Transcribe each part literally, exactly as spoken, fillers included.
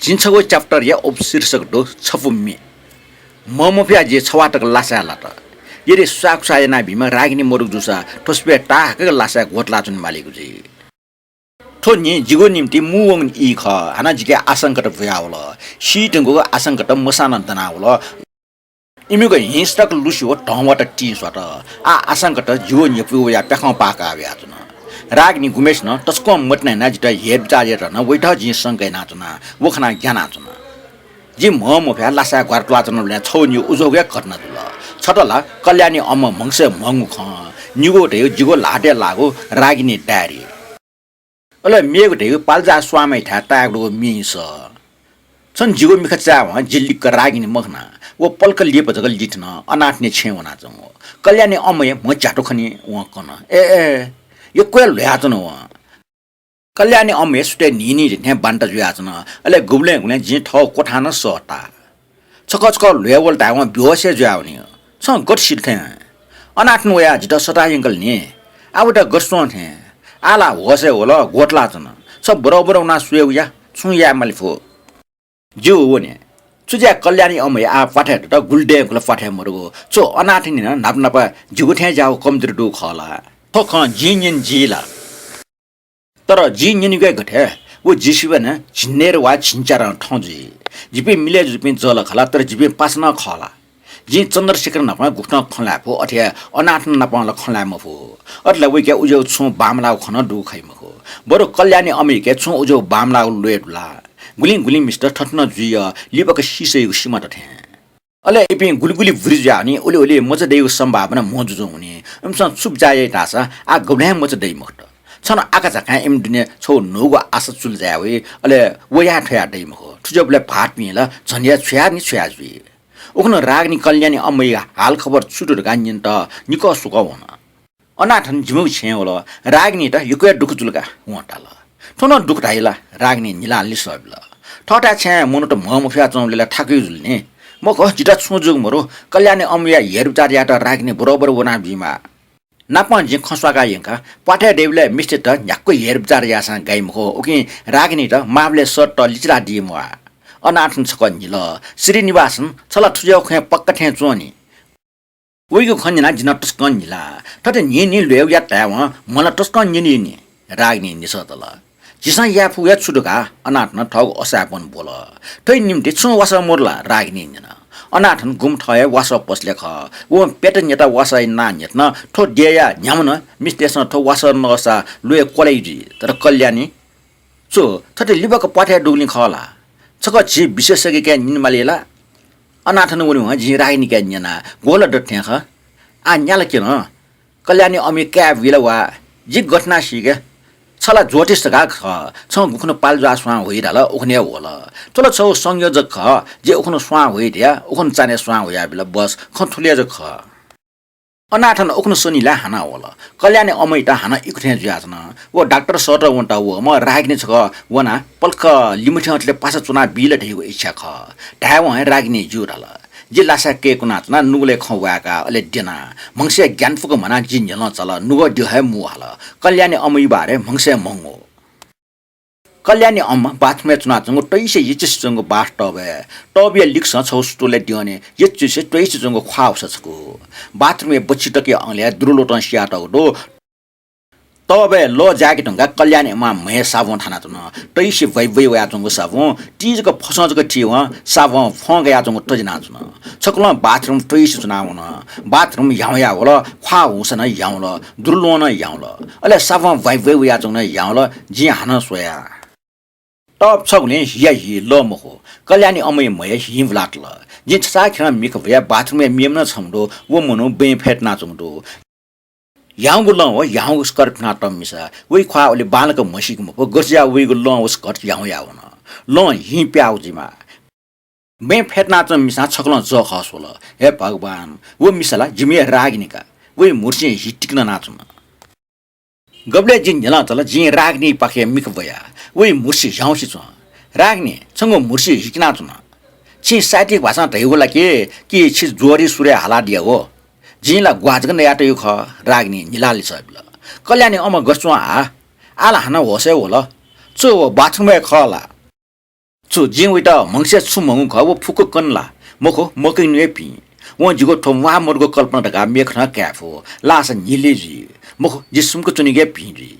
जिं छगू chapter या उपशीर्षक दु छपु म्ये। म्ह मफया जि छवाः तक लासाय् लात। यदि स्वाःखुसाः यानाबीम्ह रागिनी मदुगु जूसा थ्व सिबय् ताहाकक लासाय् ग्वतलाच्वने मालीगु जुइ। थ्व न्हि जिगु निंतिं मू वंगु ई खः। हानं जिके आशंकात ब्वयावल। सी धुंकूगु आशंकात मसां नं दनावल। इमिगु हिंस्रक लुसि व धंवात तिं स्वात। आः आशंकात जिगु न्ह्यपुइ वयाः प्याखं पाः काः वयाच्वन। रागिनी गुम्हेसिनं तसकं मतिना यानाः जितः हेरबिचाः यात धकाः वइत जिं संका यानाच्वना। व खनाः ग्यानाच्वना। जि म्ह मफया लासाय् ग्वारा त्वालाच्वनाबलय् छगू निगू उजगु हे घटना जुल। छता ला कल्याणी अम्म म्हगसय् म्हंगु खँ, निगू धइगु जिगु ल्हातय् लाःगु रागिनी diary। अले मेगु धइगु पाल्जा स्वांम्हय्‌थाय् ताय्‌गु दु म्ये सः। छन्हु जिगु मिखा चाय्‌वं जि लिक्क रागिनी मखना, व पलख लिपा जक लिथन, अनाथने छेँय् वनाच्वंगु। कल्याणी अम्मया म्ह झ्यातु खनी वं कन। ए, ए, यक्व हे ल्ह्वयाच्वन वं। कल्याणी अम्मया सुथय् न्हिं न्हिं थें बान्ता जुयाच्वन। अले गुबलें गुबलें जिं थःगु क्वथां नं सःता। छकः छकः ल्ह्वय् वल धायेवं बेहोस हे जुयावनी। छं गथे सिल थें? अनाथन वयाः जितः सःता यंकल नि। आः वइत गथे च्वं थें? आः ला होसय् वल, ग्वतलाच्वन। छ बरोबर वनाः स्वयेगु या, छुं याये माले फु। ज्यू वने। छु ज्या कल्याणी अम्मया आः प्वाथय् दत, गुलि दँय् गुलि प्वाथय् मदुगु। छु अनाथनी नं न्हापा न्हापा जिगु थें ज्याःगु कमजोरी दुगु खः ला? थ्व खँ जिं न्यने जी ला? तर जिं न्यनेगु हे गथे, व जि सिबें नं झिंन्हय्‌दँ वा झिंच्यादँ थौं जुइ। जिपिं मिले जुजुपिं जःलाखः ला, तर जिपिं पासा नं खः ला? जिं चन्द्रशेखर नाप गुकथं खँ ल्हाये फु, अथे हे अनाथन नाप ला खँ ल्हाये मफु। अथे ला वय्‌कःया उज्यागु छुं बांमलाःगु खँ नं दुगु खइ मखु। बरु कल्याणी अम्मयाके छुं उज्यागु बांमलाःगु ल्वय् दु ला? गुलिं गुलिं मिस्त थथे नं जुइ, लिबाक सीसयागु सिमात थें। अले इपिं गुलि गुलि बुरी जुयावनी, उलि उलि मचा दइगु सम्भावना म्हो जुजुं वनी। इमिसं छु बिचाः याइ धाःसा आः गुबलें हे मचा दइ मखुत। छन्हु आकाझाकां इमि दुने छगू न्हूगु आशा चुलि जाय् वइ, अले व याये थ्वयाः दइ मखु। थुज्याःबलय् भाःतपिं ला झन हे छ्वया नि छ्वया जुइ। उखुन्हु रागिनी कल्याणी अम्मया हालखबर छु दु धकाः न्यनेत निकः सुकः वन। अनाथन जिमिगु छेँय् वल। रागिनीत यक्व हे दुःख जुल का, वं धाल। थ्व नं दुःख धाइ ला? रागिनीं न्हिलां लिसः बिल। थःथाय् छेँय् मनूत म्ह मफयाच्वंबलय् ला थाकुइ जुल नि। मखु, जितः छुं जूगु मदु, कल्याणी अम्मया हेरबिचाः यायेत रागिनी बरोबर वनाबीमाः। नापं जिं खँ स्वाकाः यंका, प्वाथय् दइबलय् मिस्तय्‌त न्ह्याक्व हेरबिचाः याःसां गाइ मखु, उकिं रागिनीत माःबलय् सःततः लिचिलादी म्वाः। अनाथन छकः न्हिल। श्रीनिवासन, छ ला थुज्याःगु खँय् पक्का थें च्वं नि। वइगु खँ न्यनाः जि नं तसकं न्हिला। थथे न्हिं न्हिं ल्ह्वय् वयात धायेवं म्ह ला तसकं न्यनी नि। रागिनीं लिसः तल। झीसं याये फुगु हे छु दु का? अनाथनं थःगु असाय्‌पन ब्वल। थ्वया निंतिं छुं वासः मदु ला? रागिनीं न्यन। अनाथन गुम्ह थः हे वासः पसलय् खः। वं प्यता न्यता वासःया नां न्ह्यथन। थ्व देय्‌या न्ह्याम्हं मिस्तय्‌सं थ्व वासः नःसा ल्वय् क्वलाइ जुइ। तर कल्याणी छु थथे लिबाक प्वाथय् दुगुलिं खः ला? छकः झी विशेषज्ञयाके न्यने माली ला? अनाथन वनेवं जिं रागिनीके न्यना, ग्वःला दत थें खः। आः न्याला कि न? कल्याणी अम्मया काय् बुइ ला वा? जिं गथे यानाः सीके? छ ला ज्योतिष धकाः खः, छं गुखुन्हु पाल्जा स्वां वइ धाल, उखुन्हु हे वल। थ्व ला छगू संयोजक खः, जिं उखुन्हु स्वां वइ धया, उखुन्हु चान्हय् स्वां वयाबिल, बस, खँ थुलि हे जक खः। अनाथन उखुन्हु सनिलय् हानं वल। कल्याणी अम्मयात हानं इखु थें जुयाच्वन। व डाक्टर सःतः वनेत वःम्ह रागिनी छकः वनाः पलख लिमथ्यंतले पासा च्वनाबी ला धइगु इच्छा खः। धायेवं हे रागिनीं ज्यू धाल। जि लासाय् कय्‌कुनाच्वना, नुगलय् खँ वाय्‌का, अले द्यना। म्हगसय् ग्यानापुक म्हनाः जि न्ह्यलं चाल, नुगः द्यः हे मू हाल। कल्याणी अम्मया बारे म्हगसय् म्हंगु। कल्याणी अम्म बाथरुमय् च्वनाच्वंगु तइसे यचुसे च्वंगु bathtubय्। Tubया लिक्सं छगू सुतुलय् द्यःने यचुसे त्वइसे च्वंगु ख्वाः हुसा छकू। बाथरुमया बच्छि तकया अंगलय् दुरुलोतं सियातःगु दु। Tubय् लः जाय्‌के धुंकाः कल्याणी अम्मां म्हय् साबुं थानाच्वन। तइसे भ्वइ भ्वइ वयाच्वंगु साबुं ति जक फसं जक थीवं साबुं फं गयाच्वंगु तज्यानाच्वन। छकलं बाथरुम त्वइसे च्वनावन। बाथरुम ह्याउँह्याः वल, ख्वाः हुसा नं ह्याउँल, दुरुलों नं ह्याउँल। अले साबुं भ्वइ भ्वइ वयाच्वंगु नं ह्याउँल, जिं हानं स्वया। Tub छगुलिं हिया हि लः मखु, कल्याणी अम्मया म्हय् हिं बुलातल। जिं छचाःखेरं मिखा ब्वया बाथरुमय् मेम्ह नं छम्ह दु, व मनू बँय् फय्‌तनाच्वंगु दु। ह्याउँगु लं व ह्याउँगु स्कर्ट फिनातःम्ह मिसा, वइ ख्वाः उलि बांलाक म्हसीके मफु, गथे जुयाः वइगु लं व स्कर्ट ह्याउँह्याः वन। लं हिं प्याःगु जुइमाः। बँय् फय्‌तनाच्वंम्ह मिसां छकलं जःखः स्वल। हे भगवान, व मिसा ला जिमिगु रागिनी का, वइ म्हुर्सिं हि तिकननाच्वन। गबलय् जिं न्ह्यलं चाल, जिं रागिनीपाखे मिखा ब्वया, वइ म्हुर्सि ह्याउँसे च्वं। रागिनी, छंगु म्हुर्सि हिकिनाच्वन। छिं साहित्यिक भाषां धयागु ला कि, कि छि जोडी सुरय् हालादियागु? जिं ला ग्वाः जक नयातयागु खः, रागिनीं न्हिलाः लिसः बिल। कल्याणी अम्म गथे च्वं आः? आः ला हानं होसय् वल? छु व बाथरुमय् खः ला? छु जिं वइत म्हगसय् छु म्हगु खः व फुक्क कन ला? मखु, मकइनु हे भिं। वं जिगु थ्व म्वाः मदुगु कल्पना धकाः मेखनं काये फु, लाःसा न्हिले जुइ। मखु, जि सुम्क च्वनीगु हे भिं जुइ।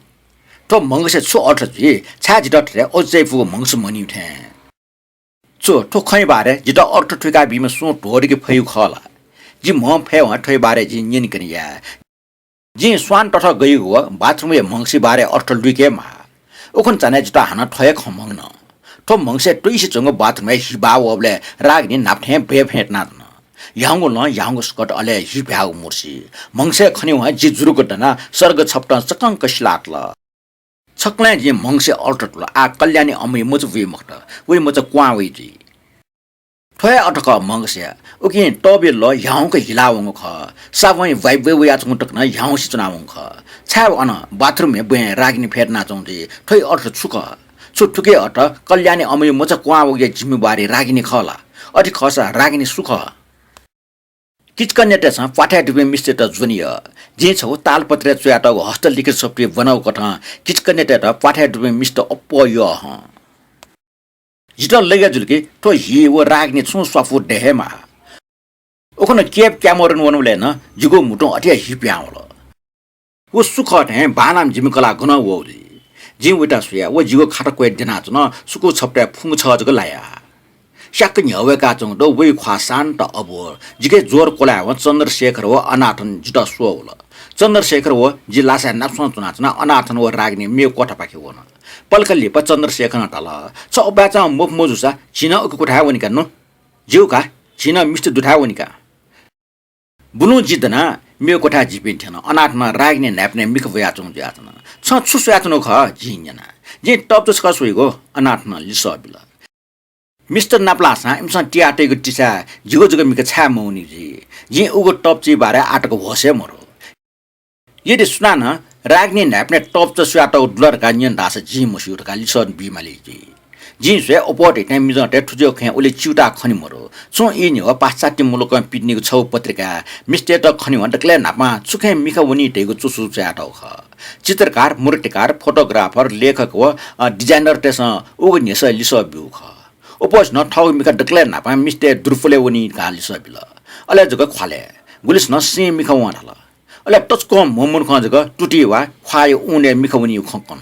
थ्व म्हगसय् छु अर्थ जुइ? छाय् जितः थथे अजू चायापुगु म्हगस म्हनिउ थें? छु थ्व खँया बारे जितः अर्थ थुइका बीम्ह सुं ध्वदुके फइउ खः ला? जि म्ह फयेवं थ्वया बारे जिं न्यनेकने याये। जिं स्वान तथः गइगु व बाथरुमया म्हगसया बारे अर्थ लुइके माः। उखुन्हु चान्हय् जितः हानं थ्व हे खँ म्हगन। थ्व म्हगसय् तुइसे च्वंगु बाथरुमय् हि बाः वःबलय् रागिनी न्हापा थें भ्वय् फ्यतुनाच्वन। ह्याउँगु लं, ह्याउँगु सकट, अले हि बाःगु मुर्सी। म्हगसय् खनेवं जि जुरुक दनाः सर्ग छपतं चकंक सिलातल। छकलं जिं म्हगसया अर्थ तुल। आः कल्याणी अम्मया मचा वइ मखुत, वइ मचा क्वहां वइ जुइ। थ्व हे अर्थ खः म्हगसया। उकिं टबया लः ह्याउँक हिलावंगु खः। साबुनया भ्वाइभ्वय् वयाच्वंगु तक नं ह्याउँसे च्वनावंगु खः। छाय् अन बाथरुमया भ्वय् रागिनी फ्यतुनाच्वंगु जुइ? थ्वया अर्थ छु खः? छु थुकिया अर्थ कल्याणी अम्मया मचा क्वहां वःगुया जिम्मेवारी रागिनी खः ला? अथे खःसा रागिनी सु खः? किचकन्यातय्सं प्वाथय् दुपिं मिस्तय्त ज्वने यः। जिं छगू तालपत्रय् च्वयातःगु हस्तलिखित सफुतिइ ब्वनागु कथं किचकन्यातय्त प्वाथय् दुपिं मिस्त अप्वः यः हं। जितः लगे जुल कि थ्व हि व रागिनी छुं स्वापू दये हे माः। उखुन्हु केप क्यामोरन वनबलय् नं जिगु म्हुतुं अथे हे हि पिहां वल। व सु खः थें बांलाःम्ह जिमि कलाः गनं वःगु जुइ? जिं वइत स्वया, व जिगु खात क्वय् द्यनाच्वन, सुकू छपतय् फुंगु छगः जक लाया। स्याक्क न्ह्यः वय्काच्वंगु दु, वइ ख्वाः शान्त अबोल। जिके ज्वर क्वलायेवं चन्द्रशेखर व अनाथन जितः स्वः वल। चन्द्रशेखर व जि लासाय् नापसं च्वनाच्वना। अनाथन व रागिनी मेगु क्वथापाखे वन। पलख लिपा चन्द्रशेखरं धाल, छ अपाय्चां मफु मजूसा झी नं उकी क्वथाय् वनी का नु। ज्यू का, झी नं मिस्त दुथाय् वनी का। बुलुं जि दनाः मेगु क्वथाय् जिपिं थ्यन। अनाथनं रागिनी न्हाय्पनय् मिखा ब्वयाच्वंगु जुयाच्वन। छं छु स्वयाच्वनागु खः? जिं न्यना। जिं तप्चा छकः स्वयागु, अनाथनं लिसः बिल। मिस्त नापलाःसां इमिसं तियातःगु तिसाय् जिगु जक मिखा छाय् मवनी जुइ? जिं उगु तप्चाया बारे आःतक होश हे मदु। यदि सुनानं रागिनी न्हाय्पनय् तप्चा स्वयातःगु दु ला धकाः न्यन धाःसा जिं मस्यू धकाः लिसः बीमाली जुइ। जिं स्वये अप्वः धइथें मिजंतय् थुज्याःगु खँय् उलि च्यूताः खने मदु। छुं ई न्ह्यः पाश्चात्य मुलुकं पिदनीगु छगू पत्रिकाय् मिस्तय्त खनेवं दकलय् न्हापां छु खँय् मिखा वनी धइगु च्वसु च्वयातःगु खः। चित्रकार, मूर्तिकार, फोटोग्राफर, लेखक व, अ, डिजाइनरतय्सं उगु न्ह्यसः लिसः ब्यूगु खः। अप्वःसिनं थःगु मिखा दकलय् न्हापां मिस्तय् दुरुपलय् वनी धकाः लिसः बिल। अले जक ख्वालय्। गुलिसिनं सें मिखा वं धाल। अले तसकं म्हो मनुखं जक तुति वा ख्वाःया ऊनय् मिखा वनीगु खँ कन।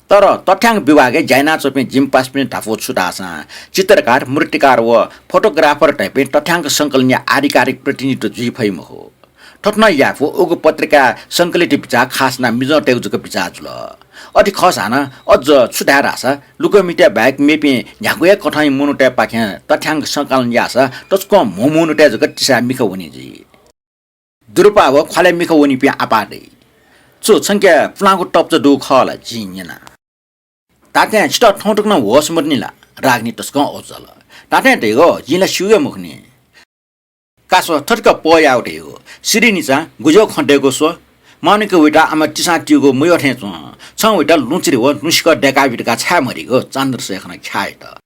तर तथ्याङ्क विभागय् ज्या यानाच्वंपिं जिमि पासापिनि धापू छु धाःसां चित्रकार, मूर्तिकार व फोटोग्राफर धइपिं तथ्याङ्क संकलनया आधिकारिक प्रतिनिधित्व जुइ फइ मखु। थथे नं याये फु, उगु पत्रिकाय् संकलित बिचाः खास यानाः मिजंतय्गु जक बिचाः जुल। अथे खःसां नं अझ छु धाये धाःसा लुकमितय् बाहेक मेपिं न्ह्यागु हे कथंया मनूतय्पाखें तथ्याङ्क संकलन याःसा तसकं म्हो मनूतय् जक तिसाय् मिखा वनी जुइ। दुरुपाः व ख्वालय् मिखा वनीपिं आपाः दइ। छु छंके पुलांगु तप्चा दुगु खः ला? जिं न्यना। धात्थें छितः थौं तक नं होश मदुनि ला? रागिनी तसकं अःपु चाल। धात्थें धयागु जिं ला स्यू हे मखुनि। का स्व, थथे का पः यायेगु धयागु। सिरिनिचां गुज्याःगु खँ दय्कू स्व। मांनिक वइत आम्ह तिसां तीगु मयः थें च्वं। छं वइत लुँचिरि व लुँसिकः दय्काबी धकाः छाय् मधयागु? चन्द्रशेखरं ख्याः यात।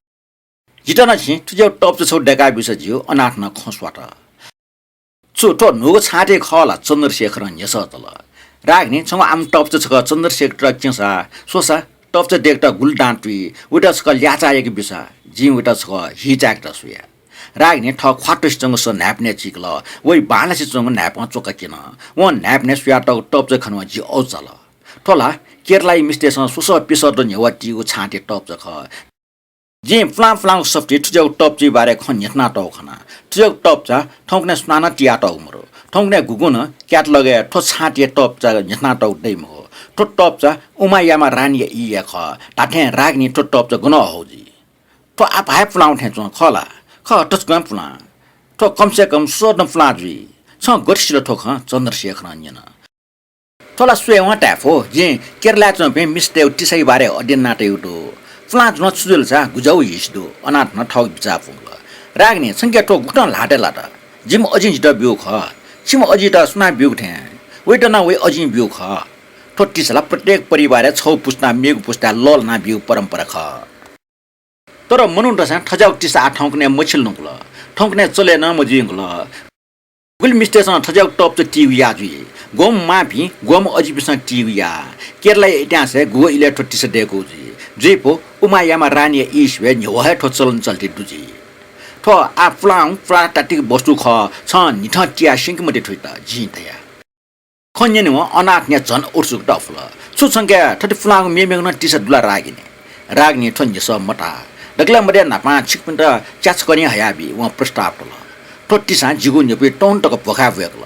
जितः नं छिं थुज्याःगु तप्चा छगू दय्काब्यूसा ज्यू, अनाथनं खँ स्वात। छु थ्व न्हूगु छाँटी खः ला? चन्द्रशेखरं न्ह्यसः तल। रागिनी, छंगु आम तप्चा छकः चन्द्रशेखरयात क्यंसा, स्वसा, तप्चा दय्केत गुलि दां तुइ, वइत छकः ल्याःचाः याके ब्यूसा, जिं वइत छकः हि चाय्केत स्वया। रागिनी थः ख्वाः तसिच्वंगु सः न्हाय्पनय् चीकल, वइ बांलासे च्वंगु न्हाय्पं च्वकाक्यन। वं न्हाय्पनय् स्वयातःगु तप्चा खनेवं जि अःपु चाल। थ्व ला केरलाया मिस्तय्सं स्वसः पिसः दँ न्ह्यवः तीगु छाँटी तप्चा खः। जिं पुलां पुलांगु सफुतिइ थुज्याःगु तप्चाया बारे खँ न्ह्यथनातःगु खना। थुज्याःगु तप्चा थौंकन्हय् सुनानं तियातःगु मदु। थौंकन्हय् गुगुं नं क्याटलगय् थ्व छाँटीया तप्चा न्ह्यथनातःगु दइ मखु। थ्व तप्चा उमायामा रानीया ई हे खः। धात्थें रागिनी थ्व तप्चा गनं हःगु जुइ? थ्व आपाः हे पुलांगु थें च्वं, खः ला? खः, तसकं पुलां। थ्व कमसेकम स्वसः दँ पुलां जुइ। छं गथे सिल थ्व खँ? चन्द्रशेखरं न्यन। थ्व ला स्वयेवं धाये फु, जिं केरलाय् च्वंपिं मिस्तय्गु तिसाया बारे अध्ययन यानातयागु दु। पुलां जुलं छु जुल सा गुज्याःगु हिसि दु, अनाथनं थःगु बिचाः प्वंकल। रागिनी, छंके थ्व गुकथं ल्हातय् लात? जिमि अजिं जितः ब्यूगु खः। छिमि अजियात सुनां ब्यूगु थें वइत नं वइ अजिं ब्यूगु खः। थ्व तिसा ला प्रत्येक परिवारय् छगू पुस्तां मेगु पुस्ताय् लःल्हानाः ब्यूगु परम्परा खः। तर मनूतय्सं थज्याःगु तिसा आः थौंकन्हय् मछिल धुंकल, थौंकन्हय् चले नं मजुइधुंकल। गुलि मिस्तय्सं थज्याःगु तप्चा तीगु याः जुइ। ग्वम्ह मांपिं, ग्वम्ह अजिपिन्सं तीगु याः। केरलाया इतिहासय् गुगु इलय् थ्व तिसा दय्कूगु जुइ। जुइपु उमायामा रानीया ईस्वय् न्ह्यवः हे थ्व चलन चल्ति दु जुइ। थ्व आः पुलां पुरातात्विक वस्तु खः, छं न्हिथं तियाः स्यंके मते थुइत जिं धया। खँ न्यनेवं अनाथनिया झन उत्सुकता अफुल। छु छंके थथे पुलांगु मेमेगु नं तिसा दु ला रागिनी? रागिनी थ्व न्ह्यसः मताः। दकलय् मध्य न्हापां छिकपिन्त च्याछकनिं हयाबी वं प्रस्ताव तल। थ्व तिसां जिगु न्ह्यपुइ तौं तक भ्वखाय् ब्वय्कल।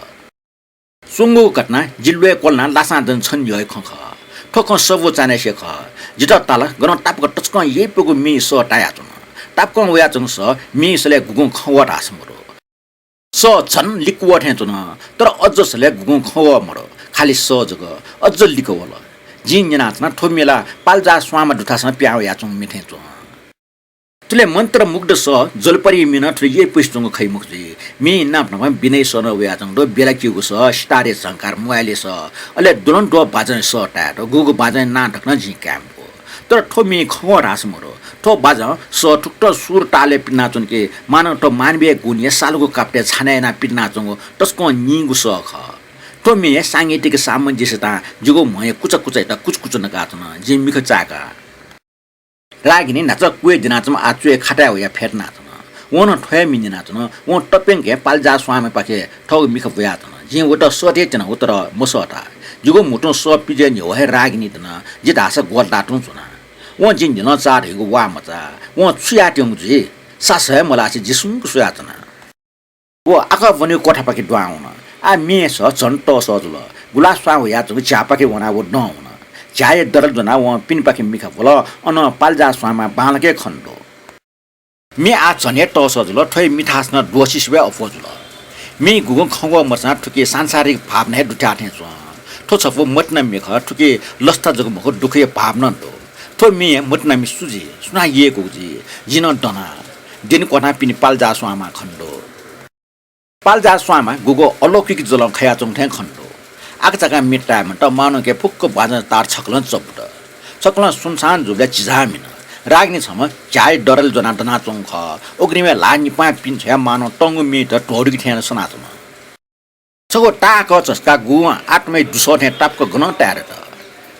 स्वंगूगु घटना जि ल्वय् क्वलनाः लासां दन छन्हि यःगु खँ खः। थ्व खँ सब्बु चान्हय्‌से खः। जितः ताल गनं तापाक तसकं यइपुगु मिइ सः तायाच्वन। तापाकं वयाच्वंगु सः मिइ सलय् गुगुं खँ वः धाःसा मदु। सः झन लिक्क वः थें च्वन, तर अज्ज सलय् गुगुं खँ वः मदु, खालि सः जक अज्ज लिक्क वल। जिं न्यनाच्वना थ्व मि ला पाल्जा स्वांमा दुथासं पिहां वयाच्वंगु मि थें च्वं। थुलि मन्त्रमुग्ध सः जलपरिया मिं नं थुलि यइपुसे च्वंगु खइ मखु जुइ। मिं नाप नापं बिनय् सः नं वयाच्वंगु दु, बेलाकियागु सः, सितारया झंकार, मोबाइलया सः, अले द्वलंद्वः बाजंया सः ताये दु, गुगु बाजंया नां धकाः नं जिं काये मखु। तर थ्व मिं खँ वः धाःसा मदु। थ्व बाजं सः थुकथं सुर तालय् पितिनाच्वन कि मानं थ्व मानवीय गुणया सालुगु कापतय् छानय् यानाः पितिनाच्वंगु तसकं नीगु सः खः। थ्व मिया सांगीतिक सामंजस्यतां जिगु म्हया कुचा कुचायात कुचकुच नकाच्वन। जिं मिखा चाय्‌का। रागिनी न्हाचः क्वय् दिनाच्वंम्ह आः च्वय् खाताय् वयाः फ्यतुनाच्वन। वं नं थ्व हे मि न्यनाच्वन। वं तप्यंक हे पाल्जा स्वांमापाखे थःगु मिखा ब्वयाच्वन। जिं वयात सःते त्यनागु, तर मसःता। जिगु म्हुतुं सः पिज्वये न्ह्यवः हे रागिनी दन। जि धाःसा ग्वतलाः तुं च्वना। वं जिं न्ह्यलं चाः धइगु वाः मचाः। वं छु यायेत्यंगु जुइ? सासः हे मलासे जि सुम्क स्वयाच्वना। व आकाब्वनेगु क्वथापाखे दुहां वन। आः मिया सः झन तःसः जुल। गुलास स्वां वयाच्वंगु झ्याःपाखे वनाः व दं वन। झ्याःया दरल ज्वनाः वं पिनेपाखे मिखा ब्वल। अन पाल्जा स्वांमा बांलाक हे खने दु। मि आः झन हे तःसः जुल। थ्व हे मि थासं द्वःछि सिबय् अप्वः जुल। मिइ गुगुं खँ ग्वः मचां थुकी सांसारिक भावना हे दुथ्याः थें च्वं। थ्व छपु मतिना मि खः, थुकी लसता जक मखु, दुःखया भावना नं दु। थ्व मिया मतिना मि सु जुइ, सुनां यय्‌कूगु जुइ? जिं नं दना। द्यने क्वथां पिने पाल्जा स्वांमा खने दु। पाल्जा स्वांमा गुगु अलौकिक जलं खयाच्वंगु थें खने दु। आकाझाकां मि ताये मन्त, मानंके फुक्क बाजं तार छकलं चबुत। छकलं सुनसान जूबलय् झिझाः मिन। रागिनी छम्ह झ्याःया दरल ज्वनाः दनाच्वंगु खः। अग्रिमय् ल्हाः निपां पिने छ्वयाः मानं तंगु मिइत ध्वदुके थें नं सनाच्वन। छगू ताःहाकः झसकाः गुगुं आत्माया दुसः थें तापाक गनं ताये दत।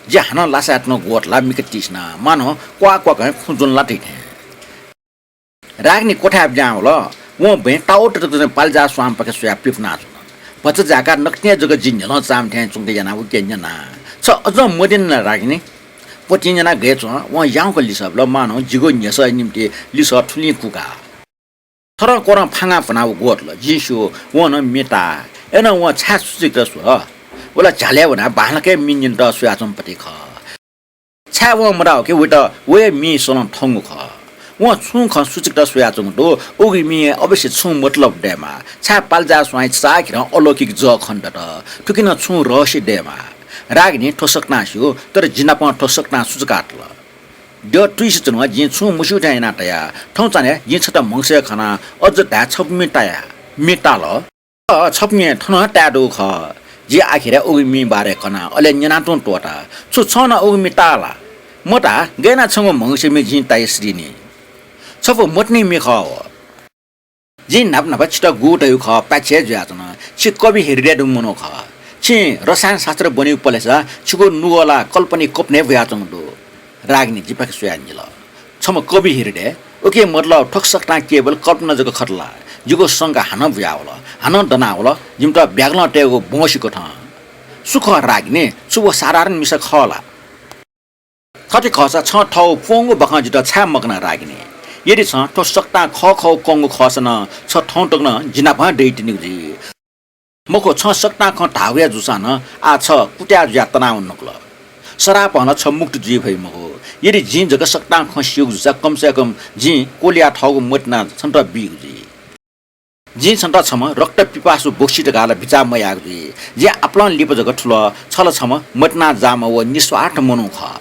जि हानं लासाय् तुं ग्वतलाः मिखा तिसिना, मानं क्वाः क्वाकं खुँ ज्वनलातइ थें। रागिनी क्वथाय् बिज्यां वल। वं बँय् तावत तक पाल्जा स्वांमापाखे स्वयाः पिफुनाच्वन। भचा जाय्‌काः नकतिनि जक जि न्ह्यलं चाःम्ह थें च्वंक यानाः उके न्यना। छ अझं मद्यन ला रागिनी? पतिं न्यनाः गय् च्वं। वं याउँक लिसः बिल, मानं जिगु न्ह्यसःया निंतिं लिसः थुलिं कुका। थरं कोरं फांगाः फ्वनाः व ग्वतल। जिं स्यू, वं नं मि ताः। अय्‌नं वं छाय् सुचिकता स्वल? व ला झ्यालय् वनाः बांलाक हे मि न्यनेत स्वयाच्वंम्ह पति खः। छाय् वं मधाःगु कि वयात वया मिं सलं थंगु खः। वं छुं खँ सुचिकता स्वयाच्वंगु दु, उगु मिं अवश्य छुं मतलब दयेमाः। छाय् पाल्जा स्वांया चाःखिरं अलौकिक जः खने दत। थुकी नं छुं रहस्य दयेमाः। रागिनी थ्व सकतां स्यू, तर जि नाप थ्व सकतां सुचुकातल। द्यः तुइसे च्वनेवं जिं छुं मस्यू थें यानाः धया। थौं चान्हय् जिं छता म्हगसय् खना, अझ धाये छपु मि ताया, मि ताल। अ, छपु मि थन ताये दु खः। जिं आखिरय् उगु मि बारे कना, अले न्यना तुं त्वःता। छु छं नं उगु मि ताः ला? मताः, गय् यानाः छंगु म्हगसया मि जिं ताये सितिनि? छपु मतिनि मि खः व। जिं न्हापा न्हापा छितः गु धयागु खः, पाय्छि हे जुयाच्वन। छि कवि हृदय दुम्ह मनू खः। छिं रसायनशास्त्र ब्वनीगु पलेसा छिगु नुगः ला कल्पनाया कपनय् बुयाच्वंगु दु। रागिनी जिपाखे स्वयाः न्हिल। छम्ह कवि हृदय, उकिया मतलब थ्व सकतां केवल कल्पना जक खत ला? जिगु शंका हानं बुयावल, हानं दनावल, जिमित ब्यागलं तयेगु बंसी कथं। सु खः रागिनी, छु व साधारण मिसा खः ला? थथे खःसा छं थःगु प्वंगू बाखं जितः छाय् मकना रागिनी? यदि छं थ्व सकतां खःखः कंगु खःसा नं छ थौं तक नं जि नाप हे दइतिनिगु जुइ। मखु, छं सकतां खँ धाःगु हे जूसां नं आः छ कुत्या जुयाः तनावने धुंकल। सरापं ला छ मुक्त जुइ फइ मखु। यदि जिं जक सकतां खँ स्यूगु जूसा कम से कम जिं क्वलिया थःगु मतिना छन्त बीगु जुइ। जिं छन्त छम्ह रक्त पिपासु बोक्सी धकाः ला बिचाः मयाःगु जुइ। जिं आपालं लिपा जक थुल, छ ला छम्ह मतिना जाःम्ह व निस्वार्थ मनू खः।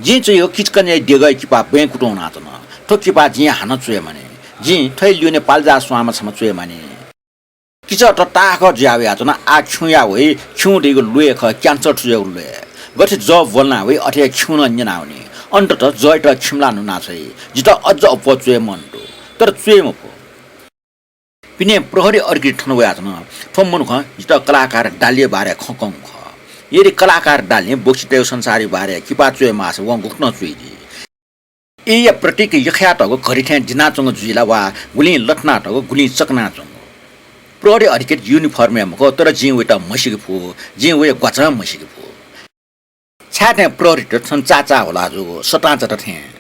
जिं च्वयागु किचकन्याया देगःया किपा बँय् कुतुं वनाच्वन। थ्व किपा जिं हानं च्वये मानि। जिं थ्वया ल्यूने पाल्जा स्वांम्ह छम्ह च्वये मानि। किचक त ताःहाकः जुया वयाच्वन, आः खिउँया वइ, खिउँ धइगु ल्वय् खः, क्यान्सर थुजुयागु ल्वय्। गथे जः ब्वलना वइ, अथे हे खिउँ नं न्यना वनी। अन्ततः जःयात खिमलाः न्हुना छ्वइ। जितः अझ अप्वः च्वये मन दु, तर च्वये मफु। पिने प्रहरी अधिकारी थन वयाच्वन। थ्व मनुखं जितः कलाकार डालिया बारे खँ कंगु खः। यदि कलाकार दालि बक्सीतय् संसारया बारे किपा च्वये माःसा वं गुकथं च्वइ जुइ? ईया प्रतीक यख्यातःगु घडी थें दिनाच्वंगु जुइ ला वा गुलिं लथनातःगु गुलिं चकनाच्वंगु? प्रहरी अधिकृत युनिफर्मय् मखु, तर जिं वयात म्हसीके फु, जिं वया ग्वाचां म्हसीके फु। छाय् थें प्रहरीत छन चाचाः हुला जूगु सतां चात थें?